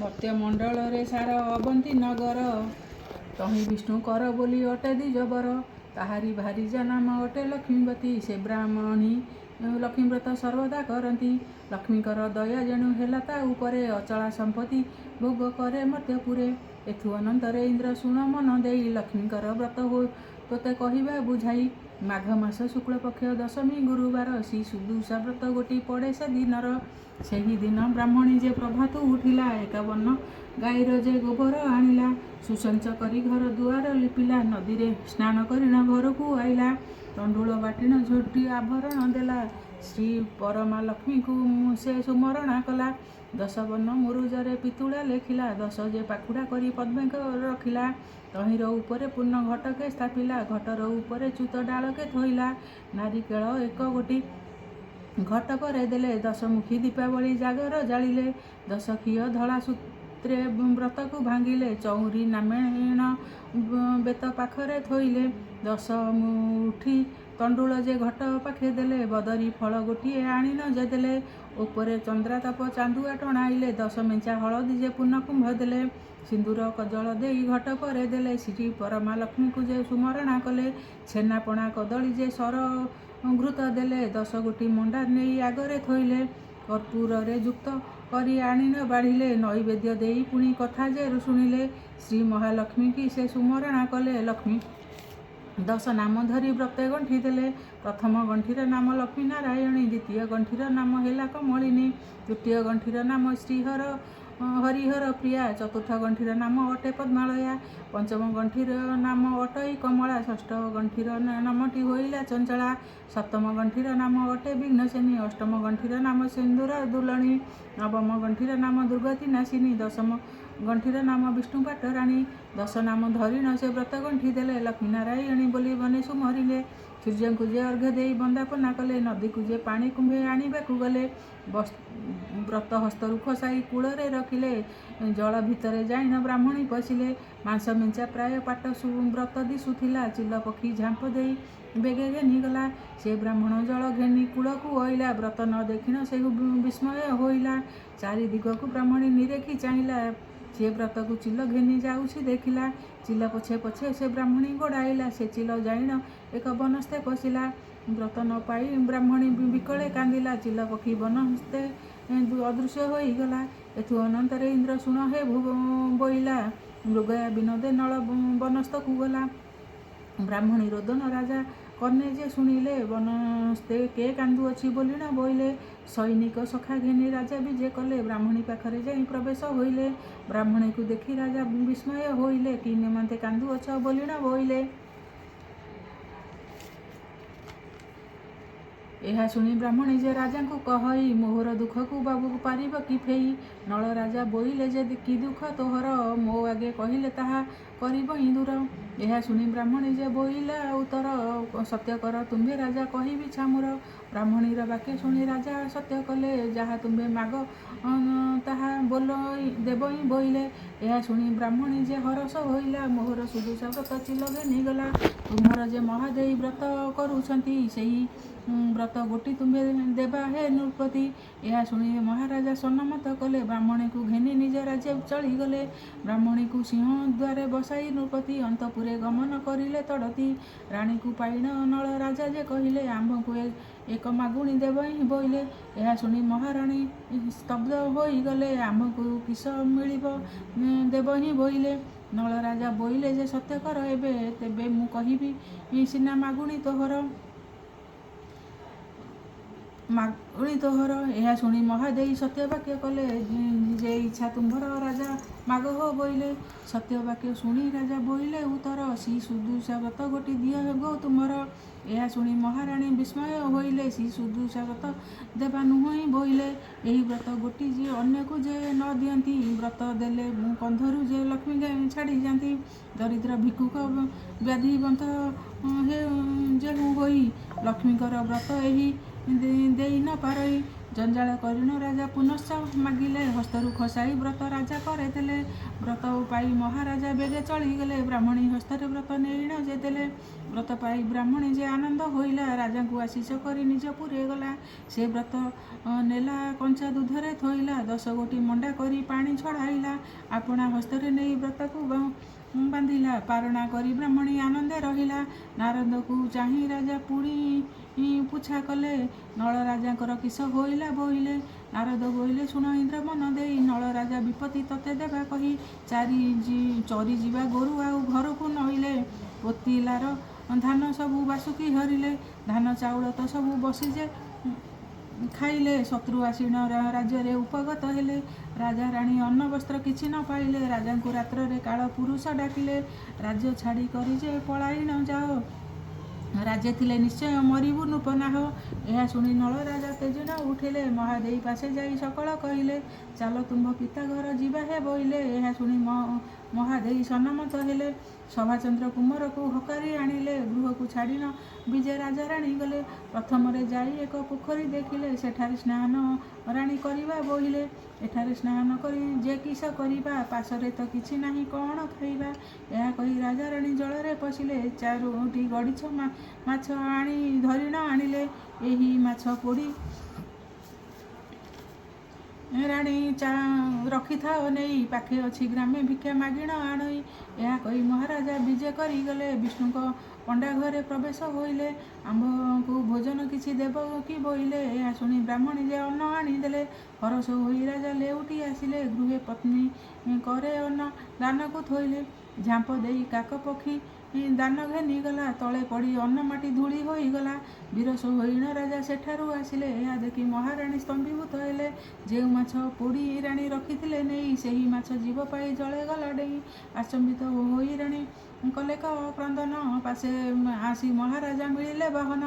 ମର୍ତ୍ତ୍ୟମଣ୍ଡଳରେ ସାର ଅବନ୍ତୀ ନଗର। ତହିଁ ବିଷ୍ଣୁଙ୍କର ବୋଲି ଅଟେ ଦ୍ୱିଜବର। ତାହାରି ଭାରିଯା ନାମ ଅଟେ ଲକ୍ଷ୍ମୀବତୀ। ସେ ବ୍ରାହ୍ମଣୀ ଲକ୍ଷ୍ମୀବ୍ରତ ସର୍ବଦା କରନ୍ତି। ଲକ୍ଷ୍ମୀଙ୍କର ଦୟା ଯେଣୁ ହେଲା ତା ଉପରେ, ଅଚଳା ସମ୍ପତ୍ତି ଭୋଗ କରେ ମର୍ତ୍ତ୍ୟପୁରେ। ଏଥୁ ଅନନ୍ତରେ ଇନ୍ଦ୍ର ଶୁଣ ମନ ଦେଇ, ଲକ୍ଷ୍ମୀଙ୍କର ବ୍ରତ ତୋତେ କହିବା ବୁଝାଇ। ମାଘ ମାସ ଶୁକ୍ଳପକ୍ଷ ଦଶମୀ ଗୁରୁବାର, ଶ୍ରୀ ସୁଦଶା ବ୍ରତ ଗୋଟି ପଡ଼େ ସେ ଦିନର। ସେହି ଦିନ ବ୍ରାହ୍ମଣୀ ଯେ ପ୍ରଭାତୁ ଉଠିଲା, 51 ଗାଈର ଯେ ଗୋବର ଆଣିଲା। ସୁସଞ୍ଚ କରି ଘର ଦୁଆର ଲିପିଲା, ନଦୀରେ ସ୍ନାନ କରିଣ ଘରକୁ ଆଇଲା। ତଣ୍ଡୁଳ ବାଟିଣ ଝୋଟି ଆଭରଣ ଦେଲା, ଶ୍ରୀ ପରମା ଲକ୍ଷ୍ମୀଙ୍କୁ ସେ ସୁମରଣା କଲା। ଦଶ ବର୍ଣ୍ଣ ମୁରୁଜରେ ପିତୁଳା ଲେଖିଲା, ଦଶ ଯେ ପାଖୁଡ଼ା କରି ପଦ୍ମେ ରଖିଲା। ତହିଁର ଉପରେ ପୂର୍ଣ୍ଣ ଘଟକେ ସ୍ଥାପିଲା, ଘଟର ଉପରେ ଚ୍ୟୁତ ଡାଳକେ ଥୋଇଲା। ନାରିକେଳ ଏକ ଗୋଟି ଘଟ ପରେ ଦେଲେ, ଦଶମୁଖୀ ଦୀପାବଳି ଜାଗର ଜାଳିଲେ। ଦଶ ଖିଅ ଧଳା ସୂତ୍ରେ ବ୍ରତକୁ ଭାଙ୍ଗିଲେ, ଚଉଁରୀ ନାମେଣ ବେତ ପାଖରେ ଥୋଇଲେ। ଦଶ ମୁଠି ତଣ୍ଡୁଳ ଯେ ଘଟ ପାଖେ ଦେଲେ, ବଦରୀ ଫଳ ଗୋଟିଏ ଆଣିଣ ଯେ ଦେଲେ। ଉପରେ ଚନ୍ଦ୍ରାତପ ଚାନ୍ଦୁଆ ଟଣାଇଲେ, ଦଶ ମେଞ୍ଚା ହଳଦୀ ଯେ ପୂର୍ଣ୍ଣ କୁମ୍ଭ ଦେଲେ। ସିନ୍ଦୁର କଜଳ ଦେଇ ଘଟ ପରେ ଦେଲେ, ଶ୍ରୀ ପରମା ଲକ୍ଷ୍ମୀଙ୍କୁ ଯେ ସୁମରଣା କଲେ। ଛେନାପଣା କଦଳୀ ଯେ ସର ଘୃତ ଦେଲେ, ଦଶ ଗୋଟି ମଣ୍ଡା ନେଇ ଆଗରେ ଥୋଇଲେ। କର୍ପୂରରେ ଯୁକ୍ତ କରି ଆଣିଣ ବାଢ଼ିଲେ, ନୈବେଦ୍ୟ ଦେଇ ପୁଣି କଥା ଯେ ଶୁଣିଲେ। ଶ୍ରୀ ମହାଲକ୍ଷ୍ମୀକି ସେ ସୁମରଣା କଲେ, ଲକ୍ଷ୍ମୀ ଦଶ ନାମ ଧରି ବ୍ରତେ ଗଣ୍ଠି ଦେଲେ। ପ୍ରଥମ ଗଣ୍ଠିର ନାମ ଲକ୍ଷ୍ମୀ ନାରାୟଣୀ, ଦ୍ୱିତୀୟ ଗଣ୍ଠିର ନାମ ହେଲା କମଳିନୀ, ତୃତୀୟ ଗଣ୍ଠିର ନାମ ଶ୍ରୀହର ହରିହର ପ୍ରିୟା, ଚତୁର୍ଥ ଗଣ୍ଠିର ନାମ ଅଟେ ପଦ୍ମାଳୟା, ପଞ୍ଚମ ଗଣ୍ଠିର ନାମ ଅଟଇ କମଳା, ଷଷ୍ଠ ଗଣ୍ଠିର ନାମଟି ହୋଇଲା ଚଞ୍ଚଳା, ସପ୍ତମ ଗଣ୍ଠିର ନାମ ଅଟେ ବିଘ୍ନସେନୀ, ଅଷ୍ଟମ ଗଣ୍ଠିର ନାମ ସିନ୍ଦୁର ଦୁଲଣୀ, ନବମ ଗଣ୍ଠିର ନାମ ଦୁର୍ଗତି ନାଶିନୀ, ଦଶମ ଗଣ୍ଠିର ନାମ ବିଷ୍ଣୁ ପାଟରାଣୀ। ଦଶ ନାମ ଧରିଣ ସେ ବ୍ରତ ଗଣ୍ଠି ଦେଲେ, ଲକ୍ଷ୍ମୀ ନାରାୟଣୀ ବୋଲି ବନେ ସୁମରିଲେ। ସୂର୍ଯ୍ୟଙ୍କୁ ଯେ ଅର୍ଘ୍ୟ ଦେଇ ବନ୍ଦାପନା କଲେ, ନଦୀକୁ ଯେ ପାଣି କୁମ୍ଭେ ଆଣିବାକୁ ଗଲେ। ବ୍ରତ ହସ୍ତରୁ ଖସାଇ କୂଳରେ ରଖିଲେ, ଜଳ ଭିତରେ ଯାଇଣ ବ୍ରାହ୍ମଣୀ ପଶିଲେ। ମାଂସ ମେଞ୍ଚା ପ୍ରାୟ ପାଟ ବ୍ରତ ଦିଶୁଥିଲା, ଚିଲ ପକ୍ଷୀ ଝାମ୍ପ ଦେଇ ବେଗେ ଘେନିଗଲା। ସେ ବ୍ରାହ୍ମଣ ଜଳ ଘେନି କୂଳକୁ ଅଇଲା, ବ୍ରତ ନ ଦେଖିଣ ସେ ବିସ୍ମୟ ହୋଇଲା। ଚାରି ଦିଗକୁ ବ୍ରାହ୍ମଣୀ ନିରେଖି ଚାହିଁଲା, ସେ ବ୍ରତକୁ ଚିଲ ଘେନି ଯାଉଛି ଦେଖିଲା। ଚିଲ ପଛେ ପଛେ ସେ ବ୍ରାହ୍ମଣୀ ଗୋଡ଼ାଇଲା, ସେ ଚିଲ ଯାଇଣ ଏକ ବନସ୍ତେ ପଶିଲା। ବ୍ରତ ନ ପାଇ ବ୍ରାହ୍ମଣୀ ବିକଳେ କାନ୍ଦିଲା, ଚିଲ ପକ୍ଷୀ ବନସ୍ତେ ଅଦୃଶ୍ୟ ହୋଇଗଲା। ଏଥୁ ଅନନ୍ତରେ ଇନ୍ଦ୍ର ଶୁଣ ହେ ବୋଇଲା, ମୃଗୟା ବିନୋଦେ ନଳ ବନସ୍ତକୁ ଗଲା। ବ୍ରାହ୍ମଣୀ ରୋଦନ ରାଜା କର୍ଣ୍ଣେ ଯେ ଶୁଣିଲେ, ବନସ୍ତେ କେ କାନ୍ଦୁଅଛି ବୋଲିଣ ବୋଇଲେ। ସୈନିକ ସଖା ଘେନି ରାଜା ବିଜେ କଲେ, ବ୍ରାହ୍ମଣୀ ପାଖରେ ଯାଇ ପ୍ରବେଶ ହୋଇଲେ। ବ୍ରାହ୍ମଣୀକୁ ଦେଖି ରାଜା ବିସ୍ମୟ ହୋଇଲେ, କି ନିମନ୍ତେ କାନ୍ଦୁଅଛ ବୋଲିଣ ବୋଇଲେ। ଏହା ଶୁଣି ବ୍ରାହ୍ମଣୀ ଯେ ରାଜାଙ୍କୁ କହଇ, ମୋହର ଦୁଃଖକୁ ବାବୁ ପାରିବ କି ଫେଇ? ନଳ ରାଜା ବୋଇଲେ ଯେ କି ଦୁଃଖ ତୋହର, ମୋ ଆଗେ କହିଲେ ତାହା କରିବଇଁ ଦୂର। ଏହା ଶୁଣି ବ୍ରାହ୍ମଣୀ ଯେ ବୋଇଲା ଉତ୍ତର, ସତ୍ୟ କର ତୁମ୍ଭେ ରାଜା କହିବି ଛାମୁର। ବ୍ରାହ୍ମଣୀର ବାକ୍ୟ ଶୁଣି ରାଜା ସତ୍ୟ କଲେ, ଯାହା ତୁମ୍ଭେ ମାଗ ତାହା ବୋଲ ଦେବଇଁ ବୋଇଲେ। ଏହା ଶୁଣି ବ୍ରାହ୍ମଣୀ ଯେ ହରଷ ହୋଇଲା, ମୋହର ସୁଦଶା ବ୍ରତ ଚିଲ ଘେନିଗଲା। ତୁମ୍ଭର ଯେ ମହାଦେଈ ବ୍ରତ କରୁଛନ୍ତି, ସେହି ବ୍ରତ ଗୋଟି ତୁମ୍ଭେ ଦେବା ହେ ନୃପତି। ଏହା ଶୁଣି ମହାରାଜା ସନ୍ମତ କଲେ, ବ୍ରାହ୍ମଣୀକୁ ଘେନି ନିଜ ରାଜ୍ୟ ଚଳିଗଲେ। ବ୍ରାହ୍ମଣୀକୁ ସିଂହ ଦ୍ୱାରେ ବସାଇ ନୃପତି ଅନ୍ତପୁରେ ଗମନ କରିଲେ ତଡ଼ତି। ରାଣୀକୁ ପାଇଣ ନଳ ରାଜା ଯେ କହିଲେ, ଆମ୍ଭକୁ ଏକ ମାଗୁଣି ଦେବଇଁ ବୋଇଲେ। ଏହା ଶୁଣି ମହାରାଣୀ ସ୍ତବ୍ଧ ହୋଇଗଲେ, ଆମ୍ଭକୁ କିସ ମିଳିବ ଦେବହିଁ ବୋଇଲେ। ନଳ ରାଜା ବୋଇଲେ ଯେ ସତ୍ୟ କର ଏବେ, ତେବେ ମୁଁ କହିବି ସିନା ମାଗୁଣି ତୋହର, ମାଗୁଣି ତୋହର। ଏହା ଶୁଣି ମହାଦେଈ ସତ୍ୟବାକ୍ୟ କଲେ, ଯେ ଇଚ୍ଛା ତୁମ୍ଭର ରାଜା ମାଗ ହୋ ବୋଇଲେ। ସତ୍ୟବାକ୍ୟ ଶୁଣି ରାଜା ବୋଇଲେ ଉତ୍ତର, ଶ୍ରୀ ସୁଦଶା ବ୍ରତ ଗୋଟି ଦିଅ ଗୋ ତୁମର। ଏହା ଶୁଣି ମହାରାଣୀ ବିସ୍ମୟ ହୋଇଲେ, ଶ୍ରୀ ସୁଦଶା ବ୍ରତ ଦେବା ନୁହଁଇ ବୋଇଲେ। ଏହି ବ୍ରତ ଗୋଟି ଯେ ଅନ୍ୟକୁ ଯେ ନ ଦିଅନ୍ତି, ବ୍ରତ ଦେଲେ ମୁଁ କନ୍ଧରୁ ଯେ ଲକ୍ଷ୍ମୀ ଛାଡ଼ି ଯାନ୍ତି। ଦରିଦ୍ର ଭିକ୍ଷୁକ ବ୍ୟାଧିବନ୍ତ ଯେହୁ ହୋଇ, ଲକ୍ଷ୍ମୀଙ୍କର ବ୍ରତ ଏହି ଦେଇ ନ ପାରଇ। ଜଞ୍ଜାଳ କରିଣ ରାଜା ପୁନଶ୍ଚ ମାଗିଲେ। ହସ୍ତରୁ ଖସାଇ ବ୍ରତ ରାଜା କରେ ଦେଲେ। ବ୍ରତ ପାଇ ମହାରାଜା ବେଗେ ଚଳିଗଲେ। ବ୍ରାହ୍ମଣୀ ହସ୍ତରେ ବ୍ରତ ନେଇଣ ଯେ ଦେଲେ। ବ୍ରତ ପାଇ ବ୍ରାହ୍ମଣୀ ଯେ ଆନନ୍ଦ ହୋଇଲା। ରାଜାଙ୍କୁ ଆଶିଷ କରି ନିଜ ପୁରେ ଗଲା। ସେ ବ୍ରତ ନେଲା, କଞ୍ଚା ଦୁଧରେ ଥୋଇଲା। 10 ଗୋଟି ମଣ୍ଡା କରି ପାଣି ଛଡ଼ାଇଲା। ଆପଣା ହସ୍ତରେ ନେଇ ବ୍ରତକୁ ବାନ୍ଧିଲା। ପାରଣା କରି ବ୍ରାହ୍ମଣୀ ଆନନ୍ଦେ ରହିଲା। ନାରଦକୁ ଚାହିଁ ରାଜା ପୁଣି ପୁଛା କଲେ, ନଳ ରାଜାଙ୍କର କିସ ହୋଇଲା ବୋଇଲେ। ନାରଦ ବୋଇଲେ, ଶୁଣ ଇନ୍ଦ୍ର ମନ ଦେଇ, ନଳ ରାଜା ବିପତ୍ତି ତତେ ଦେବା କହି। ଚାରି ଚରିଯିବା ଗୋରୁ ଆଉ ଘରକୁ ନଇଲେ। ପୋତିଲାର ଧାନ ସବୁ ବାସୁକି ହରିଲେ। ଧାନ ଚାଉଳ ତ ସବୁ ବସି ଯେ ଖାଇଲେ। ଶତ୍ରୁ ଆସିଣ ରାଜ୍ୟରେ ଉପଗତ ହେଲେ। ରାଜା ରାଣୀ ଅନ୍ନ ବସ୍ତ୍ର କିଛି ନ ପାଇଲେ। ରାଜାଙ୍କୁ ରାତ୍ରରେ କାଳ ପୁରୁଷ ଡାକିଲେ, ରାଜ୍ୟ ଛାଡ଼ି କରି ଯେ ପଳାଇଣ ଯାଅ, ରାଜ୍ୟ ଥିଲେ ନିଶ୍ଚୟ ମରିବୁ ନୃପନାହ। ଏହା ଶୁଣି ନଳ ରାଜା ତେଜିଣ ଉଠିଲେ। ମହାଦେଈ ପାଶେ ଯାଇ ସକଳ କହିଲେ। ଚାଲ ତୁମ୍ଭ ପିତା ଘର ଯିବା ହେ ବୋଇଲେ। ଏହା ଶୁଣି ମହାଦେଈ ସନମତ ହେଲେ। ସଭାଚନ୍ଦ୍ର କୁମରକୁ ହକାରି ଆଣିଲେ। ଗୃହକୁ ଛାଡ଼ିଣ ବିଜେ ରାଜା ରାଣୀ ଗଲେ। ପ୍ରଥମରେ ଯାଇ ଏକ ପୋଖରୀ ଦେଖିଲେ। ସେଠାରେ ସ୍ନାନ ରାଣୀ କରିବା ବୋଇଲେ। ଏଠାରେ ସ୍ନାନ କରି ଯେ କିସ କରିବା? ପାଶରେ ତ କିଛି ନାହିଁ, କ'ଣ ଖାଇବା? ଏହା କହି ରାଜା ରାଣୀ ଜଳରେ ପଶିଲେ। ଚାରୋଟି ଗଡ଼ିଛ ମାଛ ଆଣି ଧରିଣ ଆଣିଲେ। ଏହି ମାଛ ପୋଡ଼ି ରାଣୀ ଚା ରଖିଥାଅ ନେଇ, ପାଖେ ଅଛି ଗ୍ରାମେ ଭିକ୍ଷା ମାଗିଣ ଆଣଇ। ଏହା କହି ମହାରାଜା ବିଜେ କରିଗଲେ। ବିଷ୍ଣୁଙ୍କ ପଣ୍ଡା ଘରେ ପ୍ରବେଶ ହୋଇଲେ। ଆମ୍ଭକୁ ଭୋଜନ କିଛି ଦେବ କି ବୋଇଲେ। ଏହା ଶୁଣି ବ୍ରାହ୍ମଣୀ ଯେ ଅନ୍ନ ଆଣିଦେଲେ। ହରଷ ହୋଇ ରାଜା ଲେଉଟି ଆସିଲେ। ଗୃହେ ପତ୍ନୀ କରେ ଅନ୍ନ ଦାନକୁ ଥୋଇଲେ। ଝାମ୍ପ ଦେଇ କାକ ପକ୍ଷୀ ଦାନ ଘେନିଗଲା। ତଳେ ପଡ଼ି ଅନ୍ନ ମାଟି ଧୂଳି ହୋଇଗଲା। ବିରସ ହୋଇଣ ରାଜା ସେଠାରୁ ଆସିଲେ। ଏହା ଦେଖି ମହାରାଣୀ ସ୍ତମ୍ଭୀଭୂତ ହେଲେ। ଯେଉଁ ମାଛ ପୋଡ଼ି ରାଣୀ ରଖିଥିଲେ ନେଇ, ସେହି ମାଛ ଜୀବ ପାଇ ଜଳେ ଗଲା ଡେଇଁ। ଆଚମ୍ବିତ ହୋଇ ରାଣୀ କଲେ କ୍ରନ୍ଦନ। ପାଶେ ଆସି ମହାରାଜା ମିଳିଲେ ବାହନ।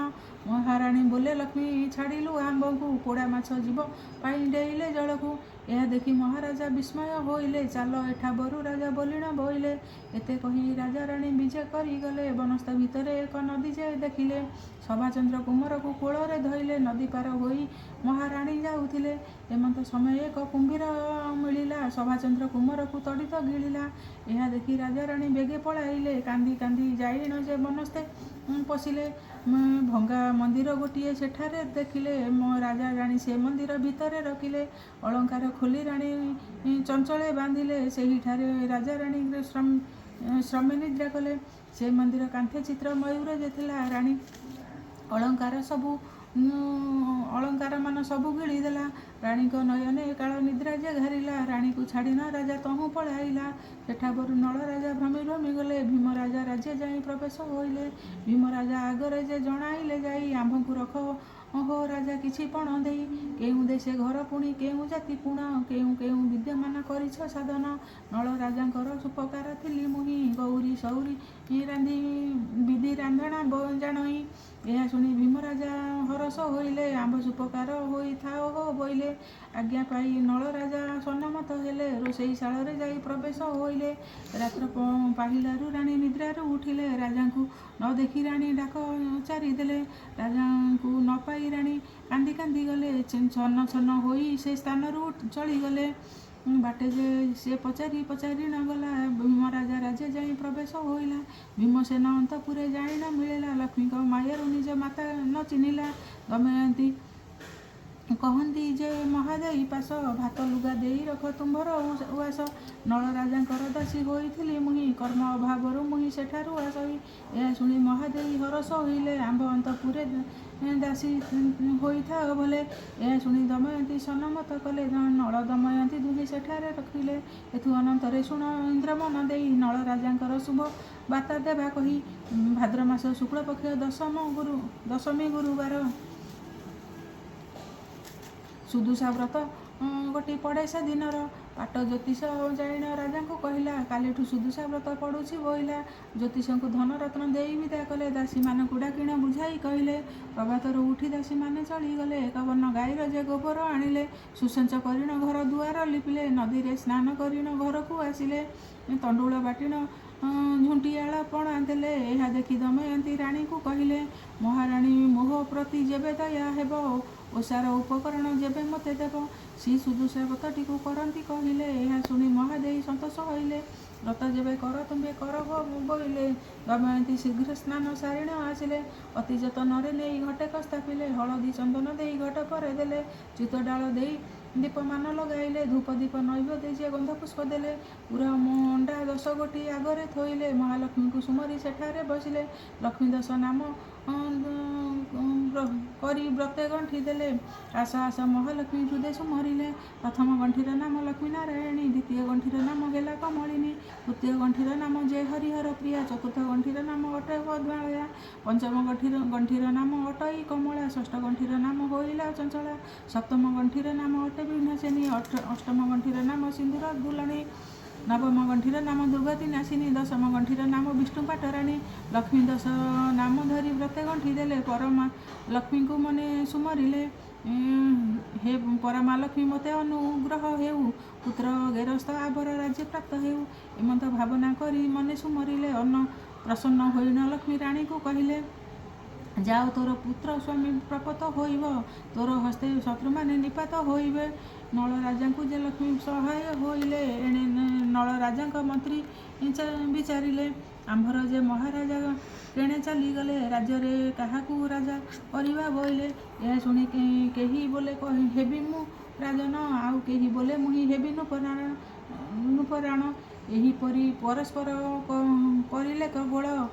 ମହାରାଣୀ ବୋଲେ, ଲକ୍ଷ୍ମୀ ଛାଡ଼ିଲୁ ଆମ୍ଭଙ୍କୁ, ପୋଡ଼ା ମାଛ ଜୀବ ପାଇ ଡେଇଲେ ଜଳକୁ। ଏହା ଦେଖି ମହାରାଜା ବିସ୍ମୟ ହୋଇଲେ। ଚାଲ ଏଠା ବରୁ ରାଜା ବୋଲିଣ ବୋଇଲେ। ଏତେ କହି ରାଜା ରାଣୀ ବିଜେ କରିଗଲେ। ବନସ୍ତ ଭିତରେ ଏକ ନଦୀ ଯେ ଦେଖିଲେ। ସଭାଚନ୍ଦ୍ର କୁମରକୁ କୋଳରେ ଧଇଲେ। ନଦୀ ପାର ହୋଇ ମହାରାଣୀ ଯାଉଥିଲେ। ଏମନ୍ତ ସମୟେ ଏକ କୁମ୍ଭୀର ମିଳିଲା। ସଭାଚନ୍ଦ୍ର କୁମରକୁ ତଡ଼ିତ ଗିଳିଲା। ଏହା ଦେଖି ରାଜା ରାଣୀ ବେଗେ ପଳାଇଲେ। କାନ୍ଦି କାନ୍ଦି ଯାଇଣ ଯେ ବନସ୍ତେ ପଶିଲେ। ଭଙ୍ଗା ମନ୍ଦିର ଗୋଟିଏ ସେଠାରେ ଦେଖିଲେ। ରାଜା ରାଣୀ ସେ ମନ୍ଦିର ଭିତରେ ରଖିଲେ। ଅଳଙ୍କାର ଖୋଲି ରାଣୀ ଚଞ୍ଚଳେ ବାନ୍ଧିଲେ। ସେହିଠାରେ ରାଜା ରାଣୀ ଶ୍ରମେ ନିଦ୍ରା କଲେ। ସେ ମନ୍ଦିର କାନ୍ଥେ ଚିତ୍ର ମୟୂର ଯେ ଥିଲା। ରାଣୀ ଅଳଙ୍କାର ସବୁ ଅଳଙ୍କାରମାନ ସବୁ ଗିଳିଦେଲା। ରାଣୀଙ୍କ ନୟନେ କାଳ ନିଦ୍ରା ଯେ ଘାରିଲା। ରାଣୀକୁ ଛାଡ଼ିଣ ରାଜା ତହୁଁ ପଳାଇଲା। ସେଠାବରୁ ନଳ ରାଜା ଭ୍ରମି ଭ୍ରମି ଗଲେ। ଭୀମ ରାଜା ରାଜ୍ୟ ଯାଇ ପ୍ରବେଶ ହୋଇଲେ। ଭୀମ ରାଜା ଆଗରେ ଯେ ଜଣାଇଲେ ଯାଇ, ଆମ୍ଭଙ୍କୁ ରଖ ହୋ ରାଜା କିଛି ପଣ ଦେଇ। କେଉଁ ଦେଶେ ଘର ପୁଣି କେଉଁ ଜାତି ପୁଣ, କେଉଁ କେଉଁ ବିଦ୍ୟମାନ କରିଛ ସାଧନ? ନଳ ରାଜାଙ୍କର ସୁପକାର ଥିଲି ମୁହିଁ, ଗୌରୀ ସୌରୀ ରାନ୍ଧି ବିଧି ରାନ୍ଧଣା ଜାଣଇ। ଏହା ଶୁଣି ଭୀମ ରାଜା ହରଷ ହୋଇଲେ। ଆମ୍ଭ ସୁପକାର ହୋଇଥାଅ ହୋ ବୋଇଲେ। ଆଜ୍ଞା ପାଇ ନଳ ରାଜା ସନମତ ହେଲେ। ରୋଷେଇ ଶାଳରେ ଯାଇ ପ୍ରବେଶ ହୋଇଲେ। ରାତ୍ର ପାହିଲାରୁ ରାଣୀ ନିଦ୍ରାରୁ ଉଠିଲେ। ରାଜାଙ୍କୁ ନ ଦେଖି ରାଣୀ ଡାକ ଚାରିଦେଲେ। ରାଜାଙ୍କୁ ନ ପାଇ ରାଣୀ କାନ୍ଦି କାନ୍ଦି ଗଲେ। ଛନ ଛନ ହୋଇ ସେ ସ୍ଥାନରୁ ଚଳିଗଲେ। ବାଟେ ଯେ ସେ ପଚାରି ପଚାରିଣ ଗଲା। ଭୀମ ରାଜା ରାଜ୍ୟ ଯାଇ ପ୍ରବେଶ ହୋଇଲା। ଭୀମସେନ ଅନ୍ତପୁରେ ଯାଇଣ ମିଳିଲା। ଲକ୍ଷ୍ମୀଙ୍କ ମାୟାରୁ ନିଜ ମାତା ନ ଚିହ୍ନିଲା। ଦମୟନ୍ତୀ କହନ୍ତି ଯେ ମହାଦେଈ ପାଶ, ଭାତ ଲୁଗା ଦେଇ ରଖ ତୁମ୍ଭର ଉଆସ। ନଳ ରାଜାଙ୍କର ଦାସୀ ହୋଇଥିଲି ମୁହିଁ, କର୍ମ ଅଭାବରୁ ମୁହିଁ ସେଠାରୁ ଆସଇ। ଏହା ଶୁଣି ମହାଦେଈ ହରଷ ହୋଇଲେ। ଆମ୍ଭ ଅନ୍ତପୁରେ ଦାସୀ ହୋଇଥାଅ ଭଲେ। ଏହା ଶୁଣି ଦମୟନ୍ତୀ ସନମତ କଲେ। ନଳ ଦମୟନ୍ତୀ ଦୁହେଁ ସେଠାରେ ରଖିଲେ। ଏଥୁ ଅନନ୍ତରେ ଶୁଣ ଇନ୍ଦ୍ର ମନ ଦେଇ, ନଳ ରାଜାଙ୍କର ଶୁଭ ବାର୍ତ୍ତା ଦେବା କହି। ଭାଦ୍ର ମାସ ଶୁକ୍ଳପକ୍ଷ ଦଶମୀ ଗୁରୁବାର ସୁଦଶା ବ୍ରତ ଗୋଟି ପଡ଼େ ସେ ଦିନର। ପାଟ ଜ୍ୟୋତିଷ ଯାଇଣ ରାଜାଙ୍କୁ କହିଲା, କାଲିଠୁ ସୁଦଶା ବ୍ରତ ପଡ଼ୁଛି ବୋଇଲା। ଜ୍ୟୋତିଷଙ୍କୁ ଧନରତ୍ନ ଦେଇ ବିଦା କଲେ। ଦାସୀମାନଙ୍କୁ ଡାକିଣ ବୁଝାଇ କହିଲେ। ପ୍ରଭାତରୁ ଉଠି ଦାସୀମାନେ ଚଳିଗଲେ। ଏକାବନ ଗାଈର ଯେ ଗୋବର ଆଣିଲେ। ସୁସଞ୍ଚ କରିଣ ଘର ଦୁଆର ଲିପିଲେ। ନଦୀରେ ସ୍ନାନ କରିଣ ଘରକୁ ଆସିଲେ। ତଣ୍ଡୁଳ ବାଟିଣ ଝୁଣ୍ଟିଆଳ ପଣା ଦେଲେ। ଏହା ଦେଖି ଦମୟନ୍ତୀ ରାଣୀଙ୍କୁ କହିଲେ, ମହାରାଣୀ ମୋହ ପ୍ରତି ଯେବେ ଦୟା ହେବ, ଓଷାର ଉପକରଣ ଯେବେ ମୋତେ ଦେବ। ଶ୍ରୀ ସୁଦଶା ବ୍ରତଟିକୁ କରନ୍ତି କହିଲେ। ଏହା ଶୁଣି ମହାଦେଈ ସନ୍ତୋଷ ହୋଇଲେ। ବ୍ରତ ଯେବେ କର ତୁମ୍ଭେ କର ବୋଇଲେ। ଦମୟନ୍ତୀ ଶୀଘ୍ର ସ୍ନାନ ସାରିଣ ଆସିଲେ। ଅତି ଯତନରେ ନେଇ ଘଟେକ ସ୍ଥାପିଲେ। ହଳଦୀ ଚନ୍ଦନ ଦେଇ ଘଟ ପରେ ଦେଲେ। ଚିତଡାଳ ଦେଇ ଦୀପମାନ ଲଗାଇଲେ। ଧୂପ ଦୀପ ନୈବେଦ୍ୟ ଯେ ଗନ୍ଧ ପୁଷ୍ପ ଦେଲେ। ପୁରା ମଣ୍ଡା 10 ଗୋଟି ଆଗରେ ଥୋଇଲେ। ମହାଲକ୍ଷ୍ମୀଙ୍କୁ ସୁମରି ସେଠାରେ ବସିଲେ। ଲକ୍ଷ୍ମୀ ଦଶ ନାମ କରି ବ୍ରତେ ଗଣ୍ଠି ଦେଲେ। ଆସ ଆସ ମହାଲକ୍ଷ୍ମୀ ହୃଦୟ ସୁମରିଲେ। ପ୍ରଥମ ଗଣ୍ଠିର ନାମ ଲକ୍ଷ୍ମୀ ନାରାୟଣୀ। ଦ୍ୱିତୀୟ ଗଣ୍ଠିର ନାମ ହେଲା କମଳିନୀ। ତୃତୀୟ ଗଣ୍ଠିର ନାମ ଯେ ହରିହର ପ୍ରିୟା। ଚତୁର୍ଥ ଗଣ୍ଠିର ନାମ ଅଟେ ପଦ୍ମାଳୟା। ପଞ୍ଚମ ଗଣ୍ଠିର ନାମ ଅଟଇ କମଳା। ଷଷ୍ଠ ଗଣ୍ଠିର ନାମ ହୋଇଲା ଚଞ୍ଚଳା। ସପ୍ତମ ଗଣ୍ଠିର ନାମ ଅଟେ ବିଘ୍ନସେନୀ। ଅଷ୍ଟମ ଗଣ୍ଠିର ନାମ ସିନ୍ଦୁର ଦୁଲଣୀ। ନବମ ଗଣ୍ଠିର ନାମ ଦୁର୍ଗତି ନାଶିନୀ। ଦଶମ ଗଣ୍ଠିର ନାମ ବିଷ୍ଣୁ ପାଟରାଣୀ। ଲକ୍ଷ୍ମୀ ଦଶ ନାମ ଧରି ବ୍ରତେ ଗଣ୍ଠି ଦେଲେ। ପରମା ଲକ୍ଷ୍ମୀଙ୍କୁ ମନେ ସୁମରିଲେ। ହେ ପରମା ଲକ୍ଷ୍ମୀ, ମୋତେ ଅନୁଗ୍ରହ ହେଉ। ପୁତ୍ର ଗେରସ୍ତ ଆବର ରାଜ୍ୟ ପ୍ରାପ୍ତ ହେଉ। ଏମନ୍ତ ଭାବନା କରି ମନେ ସୁମରିଲେ। ଅନ୍ନ ପ୍ରସନ୍ନ ହୋଇଣ ଲକ୍ଷ୍ମୀ ରାଣୀକୁ କହିଲେ, ଯାଅ, ତୋର ପୁତ୍ର ସ୍ୱାମୀ ପ୍ରାପ୍ତ ହୋଇବ। ତୋର ହସ୍ତେ ଶତ୍ରୁମାନେ ନିପାତ ହୋଇବେ। ନଳ ରାଜାଙ୍କୁ ଯେ ଲକ୍ଷ୍ମୀ ସହାୟ ହୋଇଲେ। ଏଣେ ନଳ ରାଜାଙ୍କ ମନ୍ତ୍ରୀ ବିଚାରିଲେ, ଆମ୍ଭର ଯେ ମହାରାଜା କେଣେ ଚାଲିଗଲେ। ରାଜ୍ୟରେ କାହାକୁ ରାଜା କରିବା ବୋଇଲେ। ଏହା ଶୁଣି କେହି ବୋଲେ ହେବି ମୁଁ ରାଜନ, ଆଉ କେହି ବୋଲେ ମୁହିଁ ହେବି ନୃପରାଣ। ଏହିପରି ପରସ୍ପର କରିଲେ ଗୋଳ।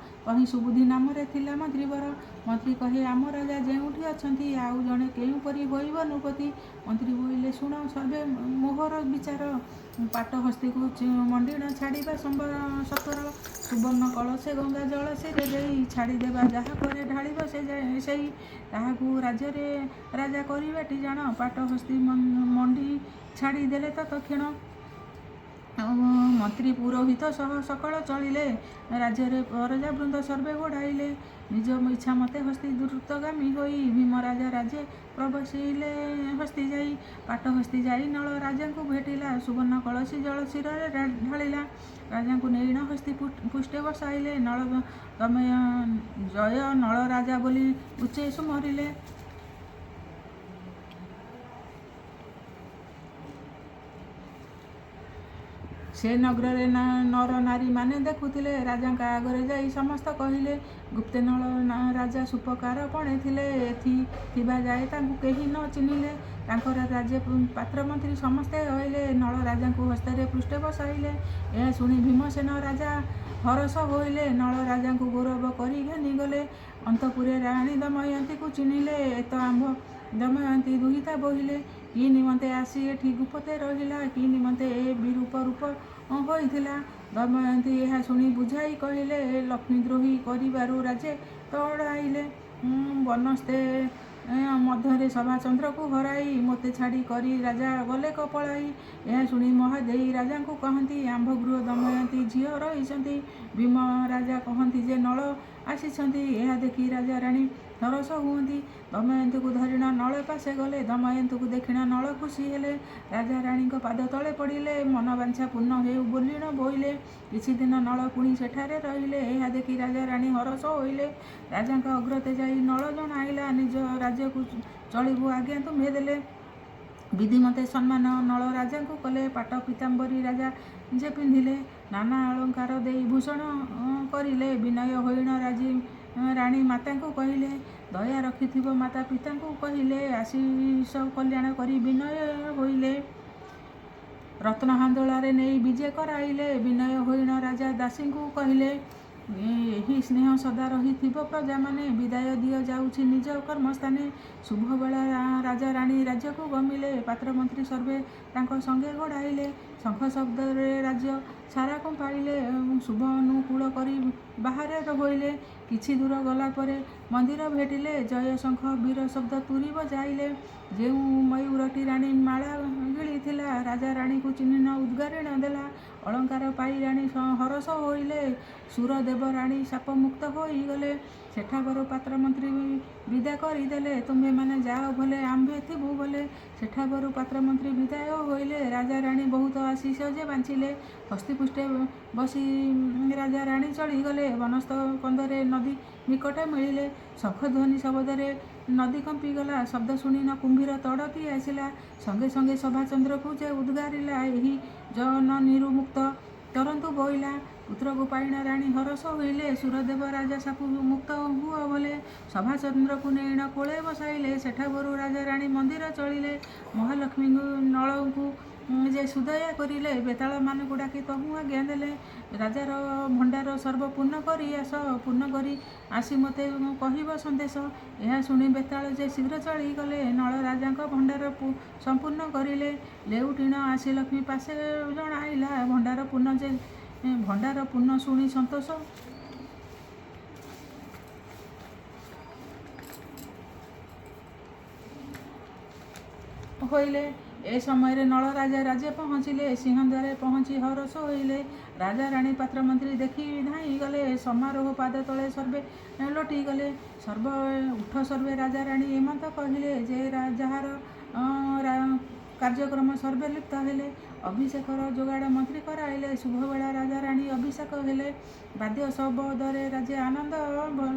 ତହିଁ ସୁବୁଦ୍ଧି ନାମରେ ଥିଲା ମନ୍ତ୍ରୀବର। ମନ୍ତ୍ରୀ କହେ, ଆମ ରାଜା ଯେଉଁଠି ଅଛନ୍ତି, ଆଉ ଜଣେ କେଉଁପରି ହୋଇବ ନୃପତି? ମନ୍ତ୍ରୀ ବୋଇଲେ, ଶୁଣ ସର୍ବେ ମୋହର ବିଚାର। ପାଟ ହସ୍ତୀକୁ ମଣ୍ଡିଣ ଛାଡ଼ିବା ସତ୍ୱର। ସୁବର୍ଣ୍ଣ କଳସେ ଗଙ୍ଗା ଜଳ ଶିରେ ଦେଇ ଛାଡ଼ିଦେବା, ଯାହା ପରେ ଢାଳିବ ସେ ସେଇ, ତାହାକୁ ରାଜ୍ୟରେ ରାଜା କରିବାଟି ଜାଣ। ପାଟ ହସ୍ତୀ ମଣ୍ଡି ଛାଡ଼ିଦେଲେ ତତକ୍ଷଣ। ମନ୍ତ୍ରୀ ପୁରୋହିତ ସହ ସକଳ ଚଳିଲେ। ରାଜ୍ୟରେ ପରଜାବୃନ୍ଦ ସର୍ବେ ଗୋଡ଼ାଇଲେ। ନିଜ ଇଚ୍ଛା ମତେ ହସ୍ତୀ ଦ୍ରୁତଗାମୀ ହୋଇ ଭୀମ ରାଜା ରାଜ୍ୟେ ପ୍ରବେଶିଲେ ହସ୍ତୀ ଯାଇ। ପାଟ ହସ୍ତୀ ଯାଇ ନଳ ରାଜାଙ୍କୁ ଭେଟିଲା। ସୁବର୍ଣ୍ଣ କଳସୀ ଜଳ ଶିରରେ ଢାଳିଲା। ରାଜାଙ୍କୁ ନେଇଣ ହସ୍ତୀ ପୃଷ୍ଠେ ବସାଇଲେ। ନଳ ତମେ ଜୟ ନଳ ରାଜା ବୋଲି ଉଚ୍ଚେ ସୁମରିଲେ। ସେ ନଗ୍ରରେ ନର ନାରୀମାନେ ଦେଖୁଥିଲେ। ରାଜାଙ୍କ ଆଗରେ ଯାଇ ସମସ୍ତ କହିଲେ, ଗୁପ୍ତେ ନଳ ରାଜା ସୁପକାର ପଣେ ଥିଲେ। ଏଥି ଥିବା ଯାଏ ତାଙ୍କୁ କେହି ନ ଚିହ୍ନିଲେ। ତାଙ୍କର ରାଜ୍ୟ ପାତ୍ରମନ୍ତ୍ରୀ ସମସ୍ତେ ଅଇଲେ। ନଳ ରାଜାଙ୍କୁ ହସ୍ତରେ ପୃଷ୍ଠେ ବସାଇଲେ। ଏହା ଶୁଣି ଭୀମସେନ ରାଜା ହରଷ ହୋଇଲେ। ନଳ ରାଜାଙ୍କୁ ଗୌରବ କରି ଘେନିଗଲେ। ଅନ୍ତଃପୁରେ ରାଣୀ ଦମୟନ୍ତୀକୁ ଚିହ୍ନିଲେ। ଏତ ଆମ୍ଭ ଦମୟନ୍ତୀ ଦୁହିତା ବୋହିଲେ। କି ନିମନ୍ତେ ଆସି ଏଠି ଗୁପତେ ରହିଲା? କି ନିମନ୍ତେ ଏ ବିରୂପ ରୂପ ହୋଇଥିଲା? ଦମୟନ୍ତୀ ଏହା ଶୁଣି ବୁଝାଇ କହିଲେ, ଲକ୍ଷ୍ମୀଦ୍ରୋହୀ କରିବାରୁ ରାଜେ ତଡ଼ାଇଲେ। ବନସ୍ତେ ମଧ୍ୟରେ ସଭାଚନ୍ଦ୍ରକୁ ହରାଇ ମୋତେ ଛାଡ଼ି କରି ରାଜା ଗଲେକ ପଳାଇ। ଏହା ଶୁଣି ମହାଦେଈ ରାଜାଙ୍କୁ କହନ୍ତି, ଆମ୍ଭ ଗୃହ ଦମୟନ୍ତୀ ଝିଅ ରହିଛନ୍ତି। ଭୀମ ରାଜା କହନ୍ତି ଯେ ନଳ ଆସିଛନ୍ତି। ଏହା ଦେଖି ରାଜା ରାଣୀ ହରଷ ହୁଅନ୍ତି। ଦମୟନ୍ତୀକୁ ଧରିଣ ନଳ ପାଶେ ଗଲେ। ଦମୟନ୍ତୀକୁ ଦେଖିଣ ନଳ ଖୁସି ହେଲେ। ରାଜା ରାଣୀଙ୍କ ପାଦ ତଳେ ପଡ଼ିଲେ। ମନବାଞ୍ଛା ପୂର୍ଣ୍ଣ ହେଉ ବୋଲିଣ ବୋଇଲେ। କିଛି ଦିନ ନଳ ପୁଣି ସେଠାରେ ରହିଲେ। ଏହା ଦେଖି ରାଜା ରାଣୀ ହରଷ ହୋଇଲେ। ରାଜାଙ୍କ ଅଗ୍ରତେ ଯାଇ ନଳ ଜଣାଇଲା, ନିଜ ରାଜ୍ୟକୁ ଚଳିବୁ ଆଜ୍ଞା ତୁମ୍ଭେ ଦେଲେ। ବିଧିମତେ ସମ୍ମାନ ନଳ ରାଜାଙ୍କୁ କଲେ। ପାଟ ପୀତାମ୍ବରୀ ରାଜା ଯେ ପିନ୍ଧିଲେ। ନାନା ଅଳଙ୍କାର ଦେଇ ଭୂଷଣ କରିଲେ। ବିନୟ ହୋଇଣ ରାଣୀ ମାତାଙ୍କୁ କହିଲେ, ଦୟା ରଖିଥିବ ମାତା ପିତାଙ୍କୁ କହିଲେ। ଆଶିଷ କଲ୍ୟାଣ କରି ବିନୟ ହୋଇଲେ। ରତ୍ନ ହାନ୍ଦୋଳାରେ ନେଇ ବିଜେ କରାଇଲେ। ବିନୟ ହୋଇଣ ରାଜା ଦାସୀଙ୍କୁ କହିଲେ, ଏହି ସ୍ନେହ ସଦା ରହିଥିବ ପ୍ରଜାମାନେ। ବିଦାୟ ଦିଅ, ଯାଉଛି ନିଜ କର୍ମସ୍ଥାନେ। ଶୁଭବେଳା ରାଜା ରାଣୀ ରାଜ୍ୟକୁ ଗମିଲେ। ପାତ୍ରମନ୍ତ୍ରୀ ସର୍ବେ ତାଙ୍କ ସଙ୍ଗେ ଗୋଡ଼ାଇଲେ। ଶଙ୍ଖ ଶବ୍ଦରେ ରାଜ୍ୟ ସାରା କମ୍ପାଇଲେ। ଶୁଭ ଅନୁକୂଳ କରି ବାହାରେ ହୋଇଲେ। କିଛି ଦୂର ଗଲା ପରେ ମନ୍ଦିର ଭେଟିଲେ। ଜୟ ଶଙ୍ଖ ବୀର ଶବ୍ଦ ତୁରୀ ବଜାଇଲେ। ଯେଉଁ ମୟୂରଟି ରାଣୀ ମାଳା ଗିଳିଥିଲା, ରାଜା ରାଣୀକୁ ଚିହ୍ନିଣ ଉଦ୍ଗାରିଣ ଦେଲା। ଅଳଙ୍କାର ପାଇ ରାଣୀ ହରଷ ହୋଇଲେ। ସୁର ଦେବ ରାଣୀ ଶାପମୁକ୍ତ ହୋଇଗଲେ। ସେଠାକାର ପାତ୍ରମନ୍ତ୍ରୀ ବିଦା କରିଦେଲେ। ତୁମ୍ଭେମାନେ ଯାଅ ଭଲେ, ଆମ୍ଭେ ଥିବୁ ଭଲେ। ସେଠାବରୁ ପାତ୍ରମନ୍ତ୍ରୀ ବିଦାୟ ହୋଇଲେ। ରାଜା ରାଣୀ ବହୁତ ଆଶିଷ ଯେ ବାଞ୍ଛିଲେ। ହସ୍ତୀପୃଷ୍ଠେ ବସି ରାଜା ରାଣୀ ଚଳିଗଲେ। ବନସ୍ତ କନ୍ଦରେ ନଦୀ ନିକଟେ ମିଳିଲେ। ଶଙ୍ଖଧ୍ୱନି ଶବଦରେ ନଦୀ କମ୍ପିଗଲା। ଶବ୍ଦ ଶୁଣିଣ କୁମ୍ଭୀର ତଡ଼ତି ଆସିଲା। ସଙ୍ଗେ ସଙ୍ଗେ ସଭାଚନ୍ଦ୍ରକୁ ଯେ ଉଦ୍ଗାରିଲା। ଏହି ଜନନୀରୁ ମୁକ୍ତ କରନ୍ତୁ ବୋଇଲା। ପୁତ୍ରକୁ ପାଇଣ ରାଣୀ ହରଷ ହୋଇଲେ। ସୁରଦେବ ରାଜା ଶାପୁ ମୁକ୍ତ ହୁଅ ଭଲେ। ସଭାଚନ୍ଦ୍ରକୁ ନେଇଣ କୋଳେ ବସାଇଲେ। ସେଠାବରୁ ରାଜା ରାଣୀ ମନ୍ଦିର ଚଳିଲେ। ମହାଲକ୍ଷ୍ମୀଙ୍କୁ ନଳଙ୍କୁ ଯେ ସୁଦୟା କରିଲେ। ବେତାଳମାନଙ୍କୁ ଡାକି ତହୁଁ ଆଜ୍ଞା ଦେଲେ, ରାଜାର ଭଣ୍ଡାର ସର୍ବ ପୂର୍ଣ୍ଣ କରି ଆସ। ପୂର୍ଣ୍ଣ କରି ଆସି ମୋତେ କହିବ ସନ୍ଦେଶ। ଏହା ଶୁଣି ବେତାଳ ଯେ ଶୀଘ୍ର ଚଳିଗଲେ। ନଳ ରାଜାଙ୍କ ଭଣ୍ଡାର ସମ୍ପୂର୍ଣ୍ଣ କରିଲେ। ଲେଉଟିଣ ଆସି ଲକ୍ଷ୍ମୀ ପାଶେ ଜଣାଇଲା। ଭଣ୍ଡାର ପୂର୍ଣ୍ଣ ଯେ ଭଣ୍ଡାର ପୂର୍ଣ୍ଣ ଶୁଣି ସନ୍ତୋଷ ହୋଇଲେ। ଏ ସମୟରେ ନଳ ରାଜା ରାଜ୍ୟ ପହଞ୍ଚିଲେ। ସିଂହଦ୍ୱାରେ ପହଞ୍ଚି ହରଷ ହୋଇଲେ। ରାଜା ରାଣୀ ପାତ୍ରମନ୍ତ୍ରୀ ଦେଖି ଧାଇଁ ଗଲେ। ସମାରୋହ ପାଦ ତଳେ ସର୍ବେ ଲୋଟିଗଲେ। ସର୍ବ ଉଠ ସର୍ବେ ରାଜା ରାଣୀ ଏମନ୍ତ କହିଲେ। ଯେ ଯାହାର କାର୍ଯ୍ୟକ୍ରମ ସର୍ବେ ଲିପ୍ତ ହେଲେ। ଅଭିଷେକର ଯୋଗାଡ଼ ମନ୍ତ୍ରୀ କରାଇଲେ। ଶୁଭବେଳା ରାଜା ରାଣୀ ଅଭିଷେକ ହେଲେ। ବାଦ୍ୟ ଶବଦରେ ରାଜା ଆନନ୍ଦ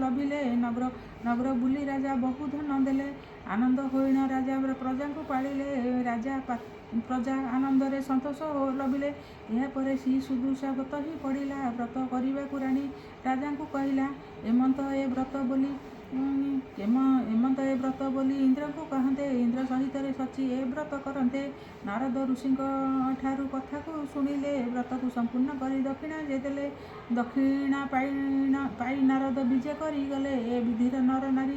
ଲଭିଲେ। ନଗର ନଗର ବୁଲି ରାଜା ବହୁ ଧନ ଦେଲେ। ଆନନ୍ଦ ହୋଇଣ ରାଜା ପ୍ରଜାଙ୍କୁ ପାଳିଲେ। ରାଜା ପ୍ରଜା ଆନନ୍ଦରେ ସନ୍ତୋଷ ଲଭିଲେ। ଏହାପରେ ଶ୍ରୀ ସୁଦଶା ବ୍ରତ ହିଁ ପଡ଼ିଲା। ବ୍ରତ କରିବାକୁ ରାଣୀ ରାଜାଙ୍କୁ କହିଲା। ଏମନ୍ତ ଏ ବ୍ରତ ବୋଲି ଇନ୍ଦ୍ରଙ୍କୁ କହନ୍ତେ, ଇନ୍ଦ୍ର ସହିତରେ ଶଚୀ ଏ ବ୍ରତ କରନ୍ତେ। ନାରଦ ଋଷିଙ୍କ ଠାରୁ କଥାକୁ ଶୁଣିଲେ। ବ୍ରତକୁ ସମ୍ପୂର୍ଣ୍ଣ କରି ଦକ୍ଷିଣା ଯେ ଦେଲେ। ଦକ୍ଷିଣା ପାଇ ନାରଦ ବିଜେ କରିଗଲେ। ଏ ବିଧିର ନର ନାରୀ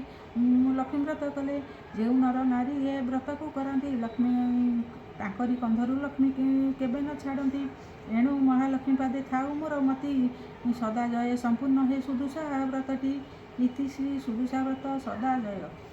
ଲକ୍ଷ୍ମୀ ବ୍ରତ କଲେ। ଯେଉଁ ନର ନାରୀ ଏ ବ୍ରତକୁ କରନ୍ତି, ଲକ୍ଷ୍ମୀ ତାଙ୍କରି କନ୍ଧରୁ ଲକ୍ଷ୍ମୀ କେବେ ନ ଛାଡ଼ନ୍ତି। ଏଣୁ ମହାଲକ୍ଷ୍ମୀ ପାଦେ ଥାଉ ମୋର ମତି। ସଦା ଜୟ ସମ୍ପୂର୍ଣ୍ଣ ହେ ସୁଦଶା ବ୍ରତଟି। ଇତି ଶ୍ରୀ ସୁଦଶା ବ୍ରତ ସଦା ଜୟ।